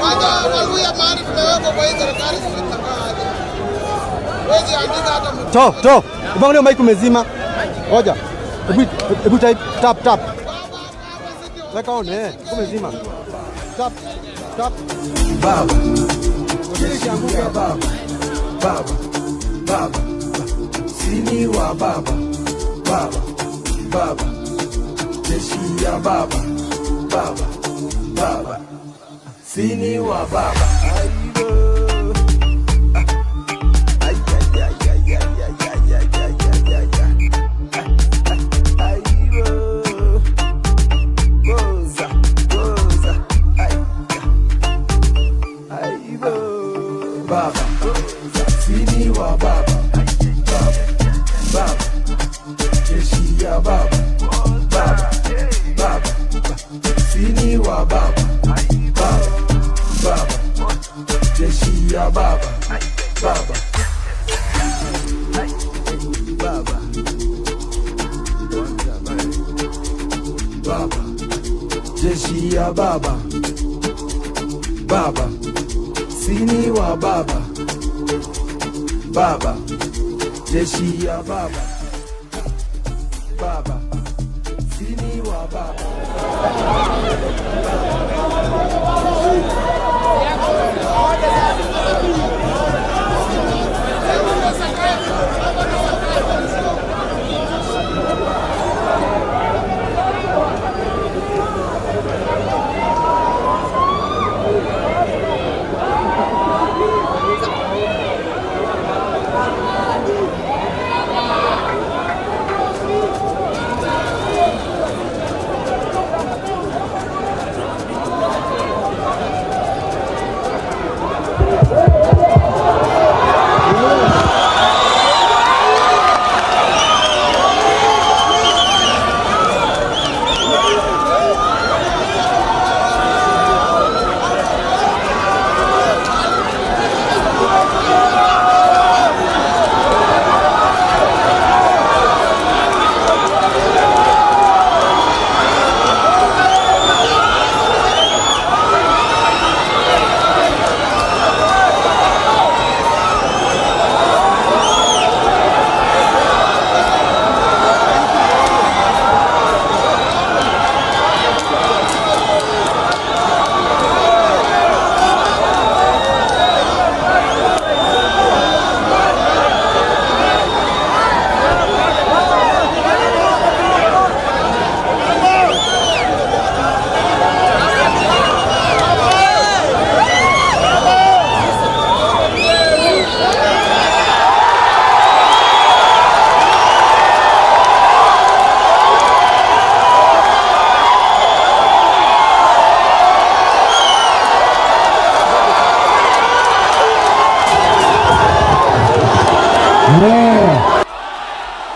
Kwanza Waluhya mahali tumewekwa kwa hii serikali, sisi tutakaa aje? Huwezi andika hata mtu. To, to. Hebu angalia mic umezima. Ngoja. Hebu hebu type tap tap. Weka on eh, umezima. Tap tap. Baba, jeshi ya baba, baba, baba, sini wa baba, baba, baba, jeshi ya baba, baba, baba, sini wa baba. Aibo. Ay, ay, ay, ay, ay, ay, ay, ay, ay, ay, ay, ay. Aibo. Goza, goza. Ay, aibo. Baba, sini wa baba, baba, baba, jeshi ya baba, baba, baba, sini wa baba, baba, baba, jeshi ya baba, baba, baba, baba, jeshi ya baba, baba, sini wa baba, baba, jeshi ya baba, baba, sini wa baba.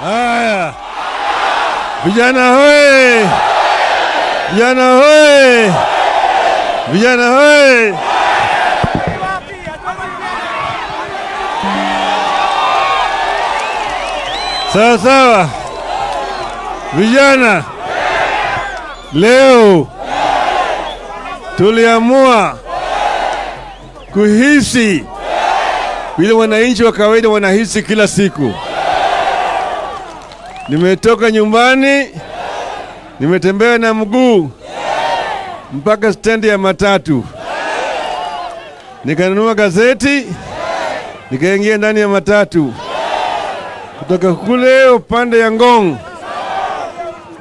Haya, vijana hoye! Vijana hoye! Vijana hoye! Sawa sawa, vijana, leo tuliamua kuhisi vile wananchi wa kawaida wanahisi kila siku. Nimetoka nyumbani, nimetembea na mguu mpaka stendi ya matatu, nikanunua gazeti, nikaingia ndani ya matatu kutoka kule upande ya Ngong,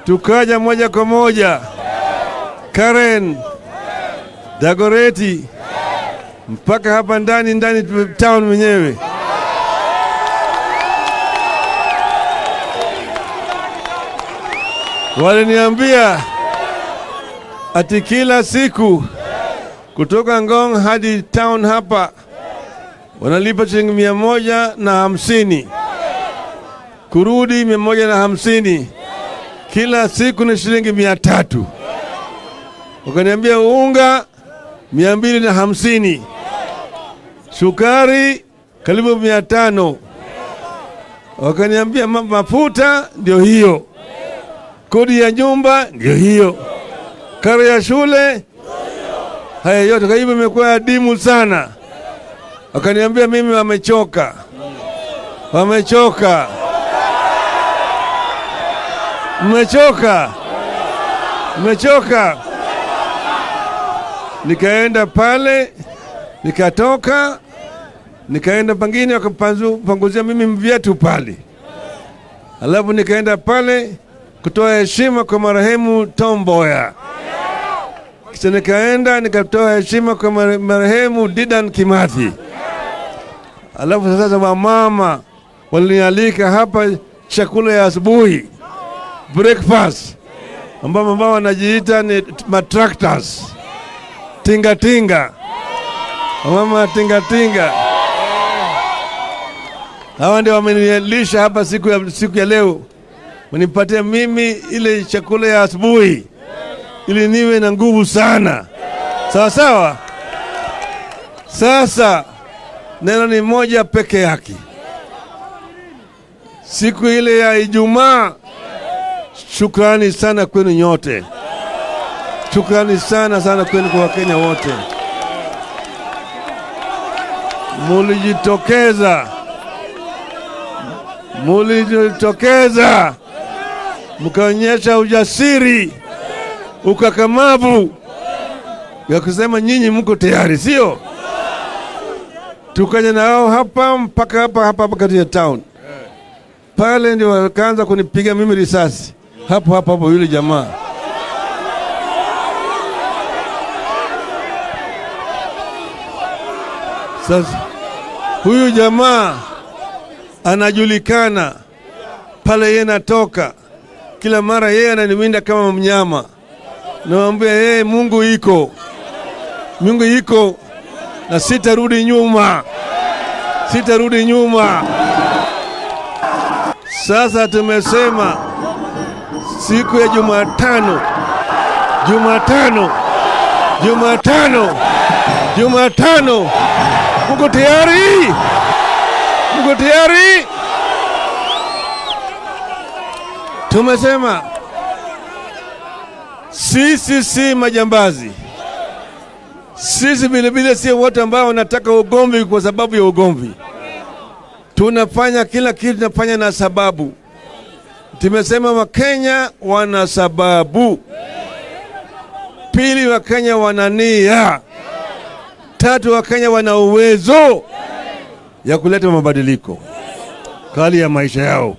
tukaja moja kwa moja Karen, Dagoretti mpaka hapa ndani ndani town mwenyewe. Waliniambia ati kila siku kutoka Ngong hadi town hapa wanalipa shilingi 150, kurudi 150, kila siku ni shilingi 300. Wakaniambia unga 250, sukari karibu 500. Wakaniambia mafuta ndio hiyo, kodi ya nyumba ndio hiyo, karo ya shule. Haya yote kwa hivyo imekuwa adimu sana. Wakaniambia mimi wamechoka, wamechoka, mmechoka, mmechoka. Nikaenda pale, nikatoka, nikaenda pangine, wakapanguzia mimi viatu pale, alafu nikaenda pale kutoa heshima kwa marehemu Tom Mboya. Kisha nikaenda nikatoa heshima kwa marehemu Dedan Kimathi. Alafu sasa wamama walinialika hapa chakula ya asubuhi, breakfast, ambao wanajiita ni matractors, tinga tinga, wamama tinga tinga. Hawa ndio wamenilisha hapa siku ya leo, wanipatia mimi ile chakula ya asubuhi ili niwe na nguvu sana. Sawa sawa. Sasa neno ni moja peke yake. Siku ile ya Ijumaa, shukrani sana kwenu nyote, shukrani sana sana kwenu kwa Wakenya wote, mulijitokeza, mulijitokeza mkaonyesha ujasiri, ukakamavu ya kusema nyinyi mko tayari, sio? Tukaja nao hapa mpaka hapa hapa hapa kati ya town pale, ndio wakaanza kunipiga mimi risasi hapo hapo hapo, yule jamaa. Sasa huyu jamaa anajulikana pale, yeye natoka kila mara, yeye ananiwinda kama mnyama. Namwambia yeye, Mungu iko, Mungu iko na sitarudi nyuma, sitarudi nyuma. Sasa tumesema siku ya Jumatano, Jumatano, Jumatano, Jumatano. Mko tayari? Mko tayari? Tumesema sisi si majambazi, sisi vilevile si watu ambao wanataka ugomvi kwa sababu ya ugomvi. Tunafanya kila kitu, tunafanya na sababu. Tumesema Wakenya wana sababu. Pili, Wakenya wana nia. Tatu, Wakenya wana uwezo ya kuleta mabadiliko hali ya maisha yao,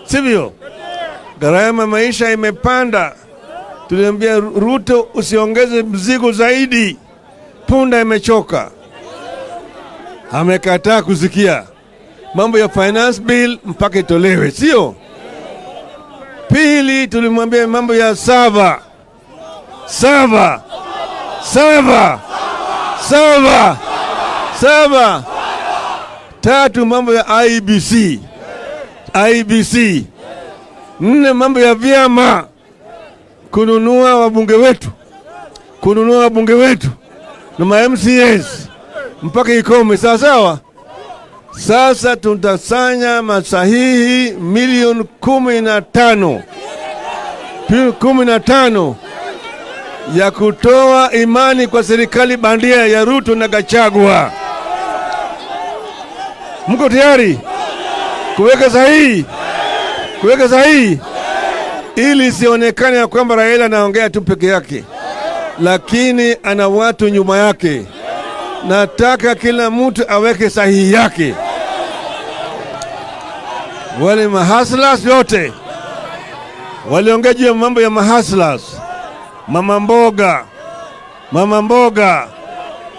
sivyo? Gharama maisha imepanda. Tuliambia Ruto usiongeze mzigo zaidi, punda imechoka. Amekataa kusikia mambo ya finance bill mpaka itolewe, sio? Pili, tulimwambia mambo ya sava sava sava sava sava. Tatu, mambo ya IEBC IEBC. Nne, mambo ya vyama kununua wabunge wetu, kununua wabunge wetu na ma MCAs mpaka ikome, sawa sawa. Sasa tutasanya masahihi milioni 15, 15 ya kutoa imani kwa serikali bandia ya Ruto na Gachagua. Mko tayari kuweka sahihi? Kuweka sahihi ili isionekane ya kwamba Raila anaongea tu peke yake, lakini ana watu nyuma yake. Nataka kila mtu aweke sahihi yake. Wale mahustlers yote waliongea juu ya mambo ya mahustlers, mama mboga, mama mboga,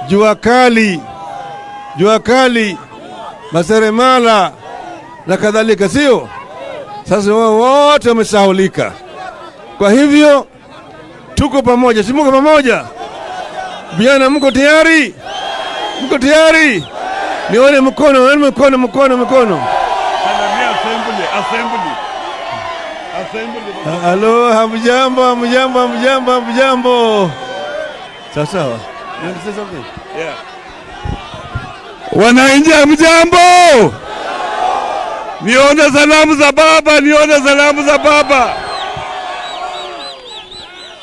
jua kali, jua kali, maseremala na kadhalika, sio? Sasa wao wote wamesahaulika. Kwa hivyo tuko pamoja, si mko pamoja? Vijana, mko tayari? Mko tayari? Nione mkono, nione mkono, mkono, mkono. Assembly, assembly. Assembly. Halo, hamjambo, hamjambo, hamjambo, hamjambo. Sawa sawa. You want to say something? Yeah. Wananchi hamjambo? Nione salamu za baba, nione salamu za baba.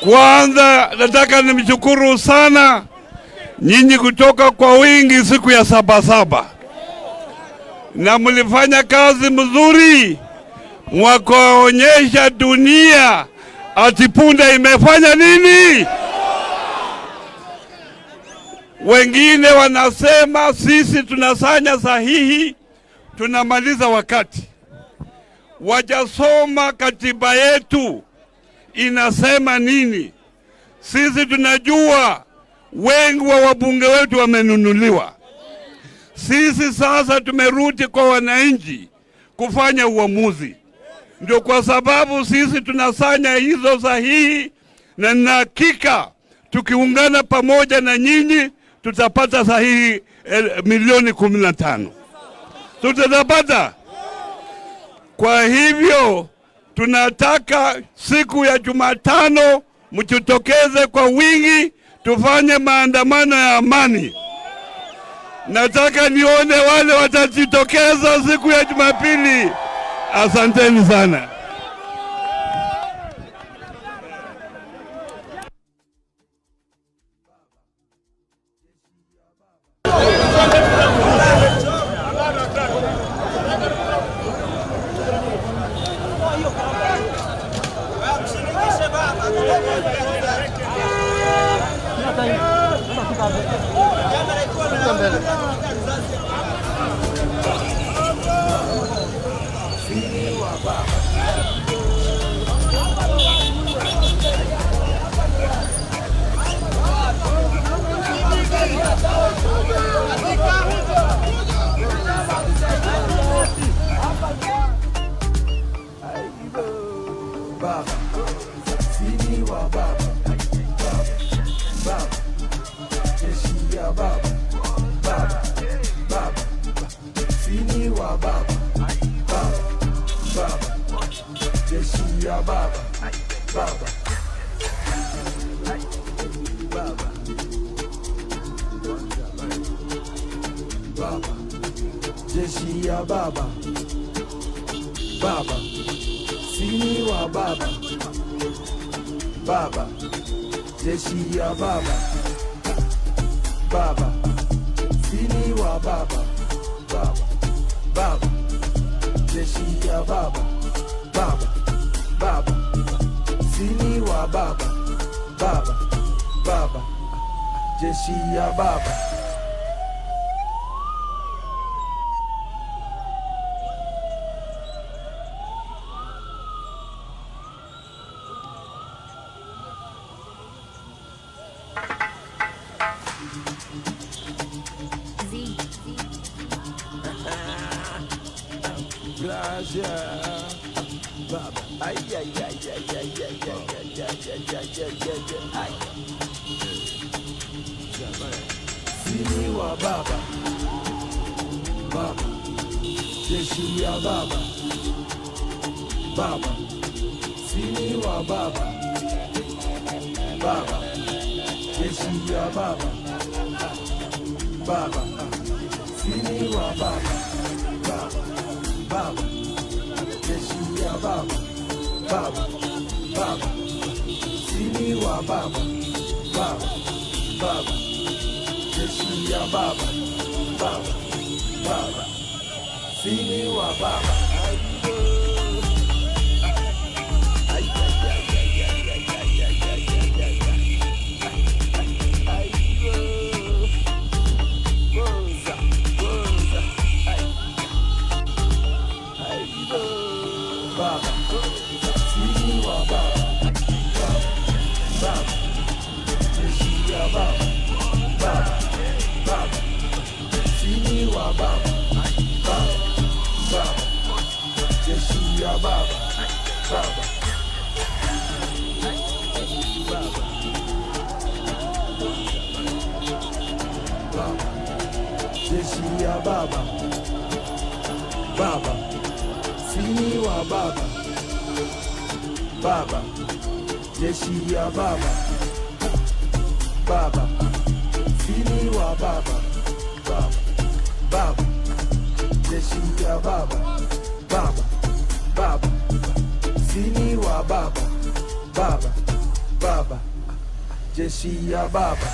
Kwanza nataka nimshukuru sana Nyinyi kutoka kwa wingi siku ya Sabasaba, na mlifanya kazi mzuri, mkaonyesha dunia ati punda imefanya nini. Wengine wanasema sisi tunasanya sahihi, tunamaliza wakati. Wajasoma katiba yetu inasema nini. Sisi tunajua wengi wa wabunge wetu wamenunuliwa. Sisi sasa tumerudi kwa wananchi kufanya uamuzi. Ndio kwa sababu sisi tunasanya hizo sahihi, na nina hakika tukiungana pamoja na nyinyi tutapata sahihi milioni 15, tutapata. Kwa hivyo tunataka siku ya Jumatano mjitokeze kwa wingi, tufanye maandamano ya amani. Nataka nione wale watajitokeza siku ya Jumapili. Asanteni sana. Baba, sini wa baba, baba, jeshi ya baba, baba, baba, sini wa baba, baba, baba, jeshi ya baba, baba, baba, baba, jeshi ya baba, baba, sini wa baba, baba, jeshi ya baba, baba, sini wa baba, baba, baba, jeshi ya baba, baba, baba, sini wa baba, baba, baba, jeshi ya baba. Z. Gracias. Baba. Ay, ay, ay, ay, ay, ay, ay, ay, ay, ay, ay, ay, ay, ay. Sini wa baba. Baba. Jeshi ya baba. Baba. Sini wa baba. Baba. Jeshi ya baba. Baba. Sini wa baba. Baba. Baba. Jeshi ya baba. Baba. Baba. Sini wa baba. Baba. Baba. Jeshi ya baba. Baba. Baba. Sini wa baba. Ay, ay, ay, ay, ay, ay, ay, ay, ay, ay, ay. Ay, oh. Boza, boza. Ay. Ay, oh. Baba. Sini wa baba. Baba. Baba. Jeshi ya baba. Baba. Baba. Sini wa baba. Baba. Baba. Jeshi ya baba. Baba. Baba. Baba. Jeshi ya baba. Baba. Sini wa baba. Baba. Jeshi ya baba. Baba. Sini wa baba. Baba. Baba. Jeshi ya baba. Baba. Baba. Sini wa baba. Baba. Baba. Jeshi ya baba.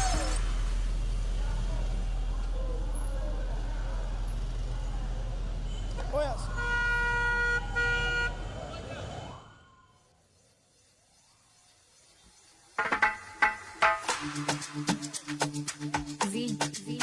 V, V.